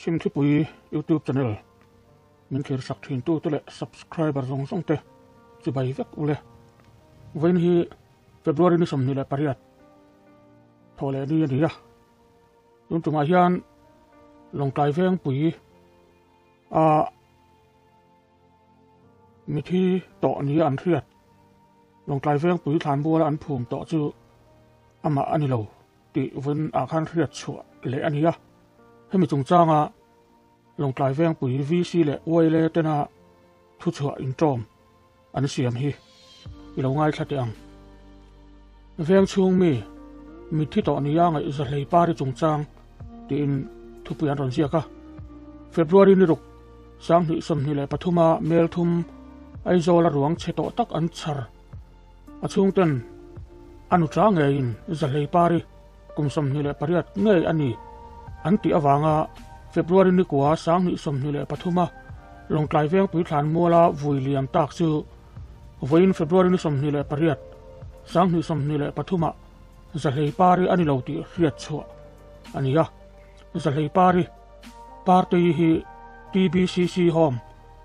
Chhimthipui YouTube channel min thlir sak thin tu te leh subscriber zawng zawng te chibai vek ule. Vawiin hi February ni 28 thaw leh ni a ni a. Tun tumah hian Lawngtlai Vengpui a mithi tawh nia an hriat Lawngtlai Vengpui thlanbuala an phum tawh chu amah a ni lo tih vawiin ah khan hriat chhuah leh a ni a. Hemi chungchanga Lawngtlai Vengpui VC leh YLA tena thuchhuah inṭawm an siam hi i lo ngaithla teh ang. Veng chhung mi mitthi tawh nia ngaih Zahlei Pari chungchang tiin thupui an rawn ziak a. February ni ruk 2023 a mel thum Aizawl a ruang chhe tawh tak an chhar. A chhungten a nuṭa ngeiin Zahlei Pari kum 28 ngei a ni an tih avanga February ni kua 2023 a Lawngtlai Vengpui Thlanmuala vui liam tak chu vawiin February ni 28, 2023 ah Zahlei Pari a ni lo tih hriat chhuah a ni a. Zahlei Pari Party hi TBCC Home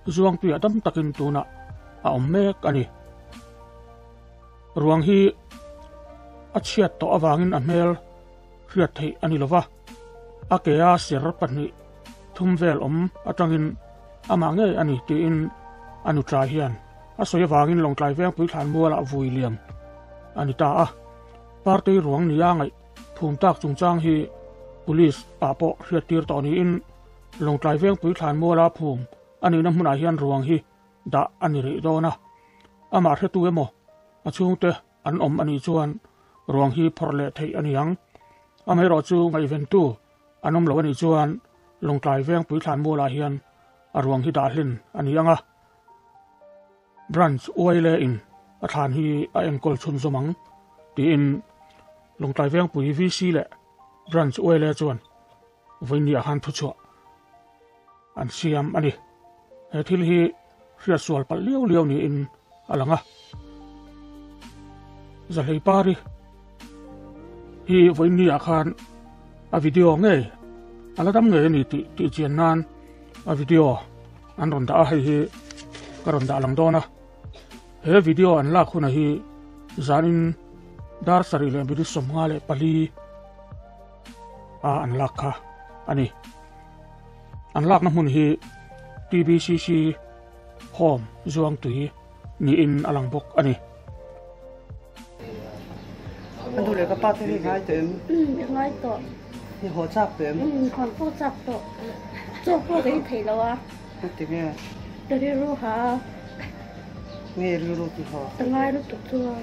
Zuangtuiah dam takin tunah a awm mek a ni. Ruang hi a chhiat tawh avangin a hmel hriat theih a ni lova, a ke a ser pahnih thum vel awm atangin amah ngei a ni tiin a nuṭa hian a sawi avangin Lawngtlai Vengpui Thlanmualah vui liam a ni ta a. Party ruang nia ngaih phum tak chungchang hi Police ah pawh hriattir tawh niin Lawngtlai Vengpui Thlanmuala phum a nihna hmunah hian ruang hi dah a ni rih dawn a, amah hretu emaw a chhungte an awm a nih chuan ruang hi phawrh leh theih a ni ang. Amaherawh chu ngaihventu an awm lo a nih chuan Lawngtlai Vengpui Thlanmualah hian a ruang hi dah hlin a ni ang a, Branch Uaile in a thlan hi a enkawl chhunzawm ang tiin Lawngtlai Vengpui VC leh Branch Uaile chuan vawinia khan thuchhuah an siam a ni. He thil hi hriat sual palh liau liau niin a lang a. Zahlei Pari hi vawinia khan a video ngei a la dam ngei a ni tih tih chian nan a video an rawn dah a, hei hi ka rawn dah lang dawn a. He video an lak hunah hi zanin dar sarih leh minute 54 a an lak kha a ni. An lakna hmun hi TBCC Home Zuangtui niin a lang bawk a ni. A nu leh ka pa te hi ngai tawh em? Umm i ngai tawh. I haw chak tawh em? Umm haw pawh chak tawh. Chaw pawh ka ei thei lo a. Ka ti nge? Ka rilru ha a. Nge rilru ti haw? Ka ngai lutuk chu a.